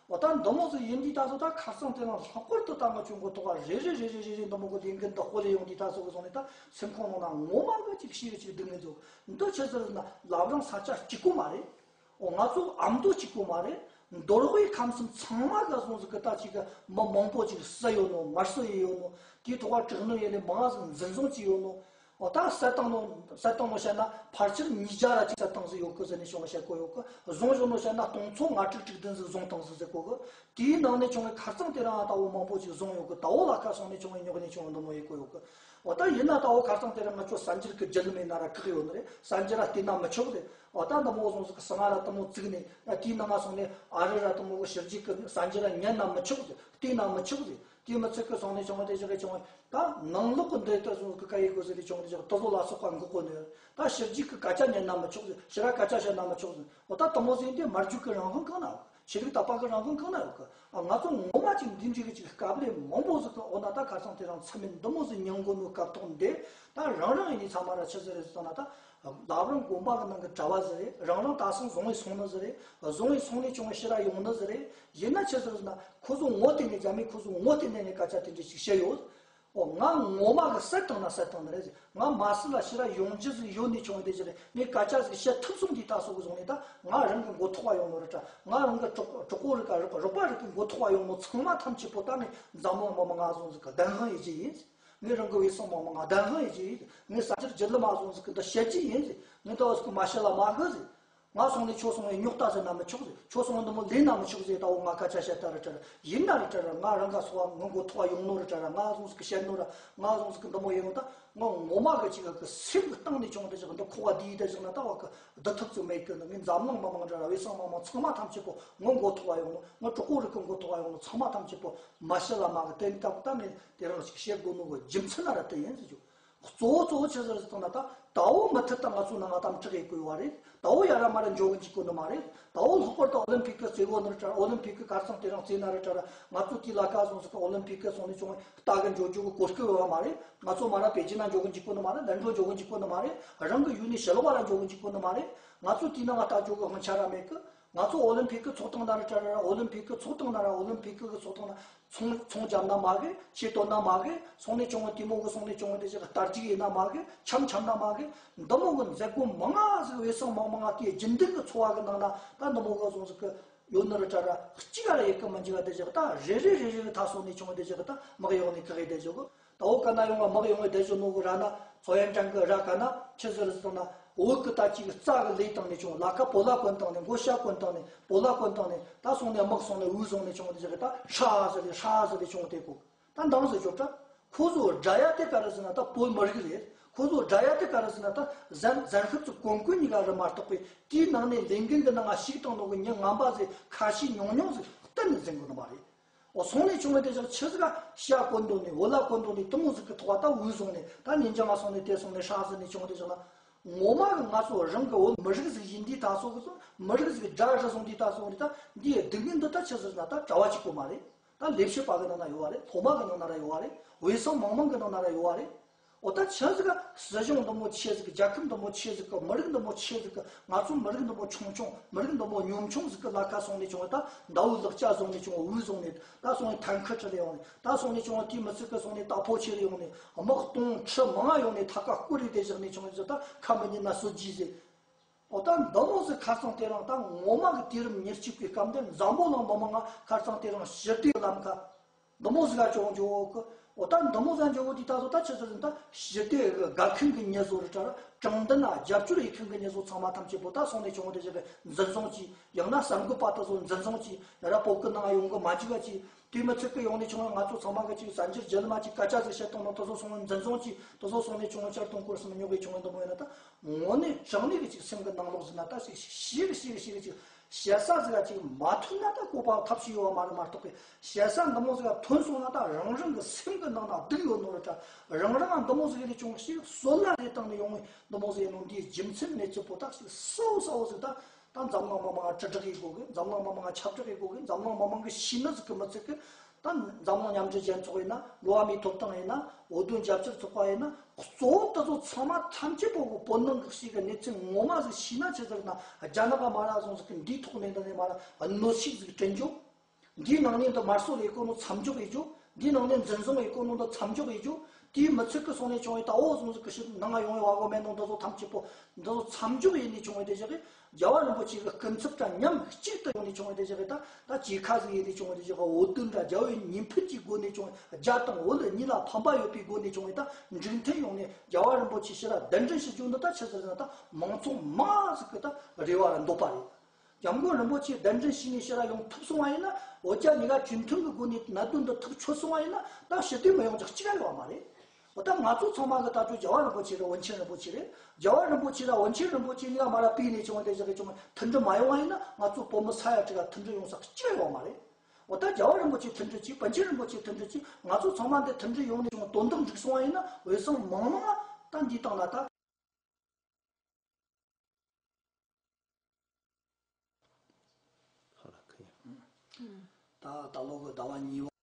ཨོ་ད་འདི་མོ་ཟིག་ཡིན་དུས་ད་སོ་ད་ཁར་སང་དེ་རིང་ལྷག་པར་དུ་ད་ང་ཆུང་གོ་ཐོག་ག་རེ་རེ་རེ་རེ་རེ་རེ་འདི་མོ་གི་ལས་འགན་འདི་སྤོ་ལས་ཡོང་དུས་ད་སོ་གི་སོང་ནས་ད་སེམས་ཁོང་ནང་ན་ངོ་མ་གི་ཅིག་ཤི་གི་ཅིག་སྡུག་ངལ་འཛོམས། འདི་ཆི་ཟེར་ན་ལབ་རང་ས་ཆ་གཅིག་པོ་མ་རེད། ཨོ་ང་ཚོ་ཨ་མདོ་གཅིག་པོ་མ་རེད། མདོ་དབུས་ཁམས་གསུམ་ཚང་མ་ག་སོང་ཟིག་གི་ད་ཅིག་གི་མི་མང་པོ་ཅིག་བསད་ཡོད་ནོ་མ་བསད་ཡི་ཡོད་ནོ། དེའི་ཐོག་ག་དྲག་གནོན་ཡེ་ནས་མང་ཟིག་འཛིན་བཟུང་བྱས་ཡོད་ནོ། ཨོ་ད་བསད་བཏང་ནོ་བསད་བཏང་ནོ་བཤད་ན་ཕལ་ཆེར་ཉིས་བརྒྱ་ར་ཅིག་བསད་བཏང་ཟིག་ཡོད་གི་ཟེར་ནས་བྱུང་བ་བཤད་གོ་ཡོད་གི། བཟུང་བཞག་ནོ་བཤད་ན་སྟོང་ཚོ་ལྔ་དྲུག་དྲུག་བདུན་ཟིག་བཟུང་བཏང་ཟིག་ཟེར་གོ་གི། དེའི་ནང་ནས་བྱུང་བའི་ཁ་རྩང་དེ་རང་ད་བོ་མང་པོ་ཅིག་བཟུང་ཡོད་གི། ད་བོ་ལ་ཁ་སོང་ནས་བྱུང་བའི་རྙོག་ནས་བྱུང་བ་འདི་མོ་ཡེ་གོ་ཡོད་གི། འོ་ད་ཡིན་ན་ད་བོ་ཁ་རྩང་དེ་རང་ང་ཚོ་གསར་འགྱུར་གི་བརྒྱུད་ལམ་ཡིན་ན་ར་བཀག་ཡོད་ནི་རེད། གསར་འགྱུར་ར་བལྟས་ན་མི་ཆོག་རེད། འོ་ད་འདི་མོ་བཟུང་ཟིག་གི་ཟ་ང་ར་འདི་མོ་བཙུགས་ནས་ད་དེའི་ནང་ང་སོང་ནས་ཨ་རི་ར་འདི་མོ་གི་ཕྱི་རྒྱལ་གི་གསར་འགྱུར་ར་ཉན་ན་མི་ཆོག་རེད། བལྟས་ན་མི་ཆོག་རེད། དེ་མི་ཚད་གི་སོང་ནས་བྱུང་བ་དེ་ཞིག་གི་བྱུང་བ་ད་ནང་ལོག་གི་འདི་ལྟ་བཟུང་གི་བཀའ་ཡིག་དགོས་ཟེར་ཏེ་བྱུང་བ་དེ་ཞིག་དེ་ཚོ་ལ་སོགས་པ་འགོག་གོ་ནི་རེད། ད་ཕྱི་རྒྱལ་གི་སྐད་ཆ་ཉན་ན་མི་ཆོག་ཟེར། ཕྱི་ར་སྐད་ཆ་བཤད་ན་མི་ཆོག་ཟེར། འོ་ད་དེ་མོ་ཟིག་ཡིན་དུས་མ་རྒྱུག་གི་རང་དབང་གང་ན་ཡོད་གི། ཆོས་ལུགས་དད་པ་གི་རང་དབང་གང་ན་ཡོད་གི། ཨ་ང་ཚོ་ངོ་མ་ཅིག་འདི་འདྲའི་གི་ཅིག་དཀའ་ལས་མང་པོ་ཟིག་གི་འོ་ན་ད་ཁ་སང་དེ་རིང་ཚུལ་མིན་འདི་མོ་ཟིག་མྱོང་གོ་ནོ་སྐབས་ཐོག་འདི་ད་རང་རང་ཡིན་ནི་ཚང་མ་ར་ཆི་ཟིག་རེད་ཟེར་ན་ད། ལབ་རང་དགོན་པ་གི་ནང་གི་གྲྭ་བ་ཟིག་རེད། རང་རང་ད་སང་བཟུང་བའི་སོང་ནི་ཟིག་རེད། བཟུང་བའི་སོང་ནས་བྱུང་བའི་ཕྱིར་ར་ཡོང་ནི་ཟིག་རེད། ཡིན་ན་ཆི་ཟིག་རེད་ཟེར་ན་ཁོ་ཚོ་ངོ་དེ་ནས་རྒྱ་མི་ཁོ་ཚོ་ངོ་དེ་ནས་ནས་སྐད་ཆ་དེ་འདྲ་ཞིག་བཤད་ཡོད། ཨོ་ང་ངོ་མ་གི་བསད་བཏང་ན་བསད་བཏང་ནི་རེད་ཟེར། ང་མ་སྲིད་ལ་ཕྱིར་ར་ཡོང་རྒྱུ་ཟིག་ཡོད་ནི་བྱུང་བའི་དེ་ཟིག་རེད། ངས་སྐད་ཆ་ཟིག་བཤད་ཐུབ་སོང་དུས་ད་སོ་གི་བཟུང་ནས་ད་ང་རང་གི་མགོ་ཐོག་བ་ཡོང་ནོ་རེད་དྲ། ང་རང་གི་གྲོགས་གྲོགས་པོ་རིགས་ག་རོགས་རོགས་པ་རིགས་གི་མགོ་ཐོག་བ་ཡོང་ནོ་ཚང་མ་ཐམས་ཅད་པོ་ད་ངས་འཛམ་གླིང་མི་མང་ང་བཟུང་ཟིག་གི་བདེན་དཔང་ཡེ་རྒྱུ་ཡིན་ཟེར། ངས་རང་གི་བས་སང་མང་མང་ང་བདེན་དཔང་ཡེ་རྒྱུ་ཡིན་ཟེར། ངས་གསར་འགྱུར་བརྒྱུད་ལམ་མ་བཟུང་ཟིག་གི་འདི་བཤད་རྒྱུ་ཡིན་ཟེར། ངས་ད་བ་ཟིག་གི་མ་བཤད་ལ་མ་གི་ཟེར། ང་སོང་ནས་ཁྱོད་སོང་བས་རྙོག་དྲ་ཟེར་ན་མི་ཆོག་ཟེར། ཁྱོད་སོང་བས་འདི་མོ་ལས་ན་མི་ཆོག་ཟེར། ད་འོ་ང་སྐད་ཆ་བཤད་ད་རེད་དྲ་ར། ཡིན་ན་རེད་དྲ་ར། ང་རང་ག་སོང་བ་ངོ་མགོ་ཐོག་བ་ཡོང་ནོ་རེད་དྲ་ར། ང་སོང་ཟིག་གི་བཤད་ནོ་ར། ང་སོང་ཟིག་གི་འདི་མོ་ཡིན་ནོ་ད་ང་ངོ་མ་གི་ཅིག་གི་སེམས་གི་གཏིང་ནས་བྱུང་དེ་ཅིག་འདི་ཁོ་བ་དེ་ཡིད་དེ་ཅིག་ན་ད་བ་གི་བསྡུ་ཐུབ་ཚུལ་མེད་གི། ནི་ངས་འཛམ་གླིང་མི་མང་དྲ་ར་བས་སང་མང་མང་ཚང་མ་ཐམས་ཅད་པོ་ངོ་མགོ་ཐོག་བ་ཡོང་ནོ། ང་གྲོགས་པོ་རིགས་གི་མགོ་ཐོག་བ་ཡོང་ནོ་ཚང་མ་ཐམས་ཅད་པོ་མ་བཤད་ལ་མ་གི་དེ་ནི་ད་ད་ངས་དེ་རང་ཞིག་བཤད་དགོས་ནོ་གི་རྒྱུ་མཚན་ན་ར་དེ་ཡིན་ཟེར་རྒྱུ། གཙོ་བོ་གཙོ་བོ་ཆི་ཟིག་རེད་ཟེར་ན་ད་ད་བོ་མུ་མཐུད་དུ་ང་ཚོའི་ནང་ང་དམ་དྲག་ཡེད་དགོས་ཡོད་རེད། ད་བོ་ཡ་ར་མ་ར་འཇོག་གི་འཇུག་གོ་ནི་མ་རེད། ད་བོ་ལྷག་པར་དུ་ཨོ་ལིམ་ཕིག་གི་རྩེ་བོ་ནི་རེད་དྲ། ཨོ་ལིམ་ཕིག་གི་ཁ་སང་དེ་རིང་རྩེ་ན་རེད་དྲ་ར། ང་ཚོ་དེ་ལ་ཁ་སོང་ཟིག་གི་ཨོ་ལིམ་ཕིག་གི་སོང་ནས་བྱུང་བའི་རྟ་གི་འཇོག་རྒྱུ་གི་གོ་སྐབས་ཡོད་བ་མ་རེད། ང་ཚོ་མ་ར་པེ་ཅིན་ན་འཇོག་གི་འཇུག་གོ་ནི་མ་རེད། ལན་ཀྲོ་འཇོག་གི་འཇུག་གོ་ནི་མ་རེད། རང་གི་ཡུལ་ནས་ཕྱི་ལོགས་བ་ར་འཇོག་གི་འཇུག་གོ་ནི་མ་རེད། ང་ཚོ་དེ་ནང་ང་རྟ་འཇོག་གི་དབང་ཆ་ར་མེད་གི། ང་ཚོ་ཨོ་ལིམ་ཕིག་གི་ཚོགས་སྟེང་ན་རེད་དྲ་ར། ཨོ་ལིམ་ཕིག་གི་ཚོགས་སྟེང་ན་ར། ཨོ་ལིམ་ཕིག་གི་ཚོགས་སྟེང་ན་ཚོང་ཚོང་བརྒྱབ་ན་མ་གི། ཆས་གཏོར་ན་མ་གི། སོང་ནས་བྱུང་བ་དེ་མོ་གི་སོང་ནས་བྱུང་བ་དེ་ཞིག་གི་རྟ་རྒྱུག་ཡིན་ན་མ་གི། འཆམ་འཆམ་ན་མ་གི། འདི་མོ་གི་མཛད་སྒོ་མང་ང་ཟིག་བས་སང་མང་མང་ང་དེའི་རྒྱུན་ལྡན་གི་འཚོ་བ་གི་ནང་ན་ད་འདི་མོ་གི་སོང་ཟིག་གི་ཡོད་ནི་རེད་དྲ་ར། གཅིག་ག་ར་ཡེ་གི་མི་འཇིག་ག་དེ་ཞིག་གི་ད་རེ་རེ་རེ་རེ་གི་ད་སོང་ནས་བྱུང་བ་དེ་ཞིག་གི་ད་དམག་ཡོང་ནས་གི་གི་དེ་ཞིག་གི། ད་འོ་ག་ན་ཡོང་བ་དམག་ཡོང་བའི་སྡེ་གཞུང་ནོ་གི་ར་ན་ཚོ་ཡན་ཀྲང་གི་ར་ག་ན་ཆི་ཟེར་ཟེར་ན་བོད་གི་ད་ཅིག་རྩ་གི་ལས་བཏང་ནས་བྱུང་ལ་ཁ་བོད་ལ་གོན་བཏང་ནས་མགོ་ཤ་གོན་བཏང་ནས་བོད་ལ་གོན་བཏང་ནས་ད་སོང་ནས་དམག་སོང་ནས་འུ་སོང་ནས་བྱུང་བ་དེ་ཞིག་གི་ད་ཧྲ་ཟེར་ཏེ་ཧྲ་ཟེར་ཏེ་བྱུང་བ་དེ་གོ། ད་འདང་ཟེར་ཆོག་དྲ། ཁོ་ཚོ་དགྲ་ཡ་དེ་ག་རེ་ཟེར་ན་ད་བོད་མི་རིགས་རེད། ཁོ་ཚོ་དགྲ་ཡ་དེ་ག་རེ་ཟེར་ན་ད་གཟན་གཟན་ཤུབས་ཚོ་གོན་གོན་གཉིས་ཀ་རེད་མ་གཏོགས་པའི་དེའི་ནང་ནས་ལས་འགན་གི་ནང་ང་ཞུགས་བཏང་ནོ་གི་མྱི་ངན་པ་ཟིག་ཁ་ཤས་ཉུང་ཉུང་ཟིག་གཏན་ནས་འཛིན་གི་ནི་མ་རེད། འོ་སོང་ནས་བྱུང་བ་དེ་ཞག་ཆི་ཟིག་ག་ཤ་གོན་འདོད་ནས་བོད་ལྭ་གོན་འདོད་ནས་དེ་མོ་ཟིག་གི་ཐོག་ད་འུ་སོང་ནས་ད་ཉིན་རྒྱང་ང་སོང་ནས་དེ་སོང་ནས་ཧྲ་ཟེར་ནས་བྱུང་བ་དེ་ཞག་ན། ངོ་མ་གི་ང་ཚོ་རང་གི་བོད་མི་རིགས་ཟིག་ཡིན་དུས་ད་སོ་གི་སོ་མི་རིགས་ཟིག་དགྲ་རུ་སོང་དུས་ད་སོ་ནས་ད་འདིའི་སྡུག་བསྔལ་འདི་ད་ཆི་ཟིག་ན་ད་གྲྭ་བ་གཅིག་པོ་མ་རེད། ད་ལས་བྱེད་པ་གི་ནང་ན་ཡོད་བ་རེད། སློབ་མ་གི་ནང་ན་ར་ཡོད་བ་རེད། བས་སང་མང་མང་གི་ནང་ན་ར་ཡོད་བ་རེད། འོ་ད་ཆི་ཟིག་ག་སྲིད་གཞུང་འདི་མོ་ཆི་ཟིག་གི་རྒྱལ་ཁབ་འདི་མོ་ཆི་ཟིག་གི་མི་རིགས་འདི་མོ་ཆི་ཟིག་གི་ང་ཚོ་མི་རིགས་འདི་མོ་ཆུང་ཆུང་མི་རིགས་འདི་མོ་ཉུང་ཆུང་ཟིག་གི་ལ་ཁ་སོང་ནས་བྱུང་བ་ད་མདའ་བོའི་ལག་ཆ་བཟུང་ནས་བྱུང་བ་འུ་བཟུང་ནས་ད་སོང་ནས་ཐང་ཁུ་ཁྲིད་ལས་ཡོང་ནས་ད་སོང་ནས་བྱུང་བ་དེའི་མི་ཚིག་གི་སོང་ནས་ད་ཕོ་ཆེ་རུ་ཡོང་ནས་དམག་སྟོང་ཁྲི་མང་ང་ཡོང་ནས་ཐད་ཀ་སྐོར་རེ་དེ་བཞག་ནས་བྱུང་བ་ད་ཁ་མི་ཉན་ན་སོ་རྒྱུས་ཟེར། འོ་ད་འདི་མོ་ཟིག་ཁ་སང་དེ་རིང་ད་ངོ་མ་གི་དུས་རབས་ཉེར་གཅིག་པའི་སྐབས་འདི་འཛམ་བུ་གླིང་མི་མང་ང་ཁ་སང་དེ་རིང་ཞི་བདེ་ལམ་ཁ་འདི་མོ་ཟིག་ག་ཅོག་འཇོག་གི། འོ་ད་འདི་མོ་ཟིག་འཇོག་གི་དུས་ད་སོ་ད་ཆི་ཟིག་ཟིན་ད་ཞི་བདེ་གི་དགའ་མཁན་གི་མྱི་ཟོ་རུ་དྲ་ར་དྲང་བདེན་ན་རྒྱབ་སྐྱོར་ཡེད་མཁན་གི་མྱི་ཟོ་ཚང་མ་ཐམས་ཅད་པོ་ད་སོང་ནས་བྱུང་བ་དེ་ཞིག་གི་འཛིན་བཟུང་གྱིས་ཡང་ན་གསར་འགོད་པ་ད་སོ་འཛིན་བཟུང་གྱིས་ཡ་ར་བོད་གི་ནང་ཡོང་གི་མ་འཇུག་ག་གྱིས། དེ་མི་ཚད་གི་ཡོང་ནས་བྱུང་བ་ང་ཚོ་ཚང་མ་གི་ཅིག་གསར་འགྱུར་བརྒྱུད་ལམ་ཅིག་སྐད་ཆ་ཟིག་བཤད་བཏང་ན་དེ་ཚོ་སོང་བ་འཛིན་བཟུང་ཅིག་དེ་ཚོ་སོང་ནས་བྱུང་བ་ཆར་གཏོང་སྐོར་སེམས་རྙོག་གི་བྱུང་བ་འདི་མོ་ཡིན་ན་ད་དངོས་གནས་དྲང་གནས་གི་ཅིག་སེམས་གི་ནང་ལོགས་ཟིན་ན་ད་ཞིག་ཞིག་ཞིག་ཞིག་ཞིག་ཅིག་ ཞེ་ས་ཟིག་ག་ཅིག་མ་ཐོན་ན་ད་བཀོད་པ་ཐབས་ཤེས་ཡོད་པ་མ་རེད་མ་གཏོགས་པའི། ཞེ་ས་འདི་མོ་ཟིག་ག་ཐོན་སོང་ན་ད་རང་རང་གི་སེམས་གི་ནང་ན་སྡུག་ཡོད་ནོ་རེད་ད། རང་རང་འདི་མོ་ཟིག་ཡིན་ནས་བྱུང་ཞིག་གསོད་ལ་རེ་བཏང་ནས་ཡོང་བའི་འདི་མོ་ཟིག་ཡིན་ནོ། འདིའི་རྒྱུ་མཚན་གནས་ཚུལ་པོ་ད་ཞིག་གསལ་བོ་གསལ་བོ་ཟིག་ད། ད་འཛམ་གླིང་མི་མང་ང་དྲིལ་བསྒྲགས་ཡེད་དགོས་གི། འཛམ་གླིང་མི་མང་ང་ཁྱབ་བསྒྲགས་ཡེད་དགོས་གི། འཛམ་གླིང་མི་མང་གི་ཤེས་ནི་ཟིག་གི་མི་ཚད་གི། ད་འཛམ་གླིང་མཉམ་འབྲེལ་རྒྱལ་ཚོགས་ཡིན་ན། འགྲོ་བ་མིའི་ཐོབ་ཐང་ཡིན་ན། འོས་བསྡུ་རྒྱབ་སྐྱོར་ཚོགས་པ་ཡིན་ན། གཙོ་བོ་དེ་ཚོ་ཚང་མ་ཐམས་ཅད་པོ་གི་བོད་ནང་གི་ཞིག་གི་གནས་ཚུལ་ངོ་མ་ཟིག་ཤེས་ན་ཆི་ཟིག་ན། རྒྱ་ནག་ག་མ་ར་ཟུང་ཟིག་གི་འདིའི་ཐོག་ནས་འདི་ནས་མ་ར་གནོད་ཤུགས་ཟིག་བསྐྲུན་རྒྱུ། འདིའི་ནང་ནས་འདི་དམར་གསོད་ལས་གོ་ནོ་མཚམས་འཇོག་ཡེད་རྒྱུ། འདིའི་ནང་ནས་འཛིན་བཟུང་ཡེད་གོ་ནོ་འདི་མཚམས་འཇོག་ཡེད་རྒྱུ། དེའི་མི་ཚད་གི་སོང་ནས་བྱུང་བའི་ད་འོ་ཟུང་ཟིག་གི་ཕྱི་ནང་ང་ཡོང་བའི་བ་གོ་མེད་ནོ་འདི་ཚོ་ཐམས་ཅད་པོ་འདི་ཚོ་མཚམས་འཇོག་ཡེད་ནས་བྱུང་བའི་དེ་ཞིག་གི། རྒྱལ་བ་རིན་པོ་ཆེ་གི་སྐུ་ཚབ་དང་མཉམ་གཅིག་ཏུ་ཡོང་ནས་བྱུང་བའི་དེ་ཞིག་གི། ད་ད་ཅིག་ཁ་ཟིག་ཡེད་དེ་བྱུང་བའི་དེ་ཞིག་གི། འོས་བསྡུ་འདྲ་རྒྱལ་བའི་ཉིན་ཕུད་ཀྱི་སྒོ་ནས་བྱུང་བའི། རྒྱ་དང་བོད་གཉིས་ལ་ཕན་པ་ཡོད་པའི་སྒོ་ནས་བྱུང་བའི་ད་འགྲིག་མཐུན་ཡོང་ནས་རྒྱལ་བ་རིན་པོ་ཆེ་ཕྱི་ལ་གདན་འདྲེན་ཞུ་རྒྱུ་འདི་ད་ཆི་ཟེར་ན། ད་མང་ཚོགས་མང་ཟིག་གི་ད་རེ་བ་ར་འདོད་པ་རེད། སྐྱབས་མགོན་རིན་པོ་ཆེ་གདན་འདྲེན་ཞུས་ནས་ཕྱིར་ཡོང་ཐུབ་སོང་བ་ཡིན་ན། འོ་རྒྱ་གཉིས་ཀ་གྲོས་མཐུན་གྱི་སྒོ་ནས་གནད་དོན་འདི་ཐག་ཆོད་སོང་བ་ཡིན་ན། ད་ཕྱི་སྡོད་མི་ཡོང་རྒྱུ་གཅིག་ཀ་ཡོད་མ་རེད། འོ་ད་ང་ཚོ་ཚང་མ་གི་ད་ཅོ་རྒྱལ་བ་རིན་པོ་ཆེ་རེད། དབོན་ཆེན་རིན་པོ་ཆེ་རེད། རྒྱལ་བ་རིན་པོ་ཆེ་ར་དབོན་ཆེན་རིན་པོ་ཆེ་གཉིས་ཀ་མ་ར་པི་ནས་བྱུང་བ་དེ་ཞིག་གི་བྱུང་བ་མཐུན་སྒྲིལ་མ་ཡོང་བ་ཡིན་ན། ང་ཚོ་བོད་མི་ས་ཡ་དྲུག་ག་མཐུན་སྒྲིལ་ཡོང་ས་གཅིག་ཀ་ཡོད་མ་རེད། འོ་ད་རྒྱལ་བ་རིན་པོ་ཆེ་མཐུན་སྒྲིལ་གྱིས། པཎ་ཆེན་རིན་པོ་ཆེ་མཐུན་སྒྲིལ་གྱིས། ང་ཚོ་ཚང་མ་འདི་མཐུན་སྒྲིལ་ཡོང་ནས་བྱུང་བ་དོན་དག་འགྲིག་སོང་བ་ཡིན་ན། འོས་སྲུང་མང་མང་ད་འདིའི་སྟེང་ལ་ད། ཧ་ལ་ཁ་ཡ། ད་ད་ལོ་གི་ཟླ་བ་གཉིས་པ།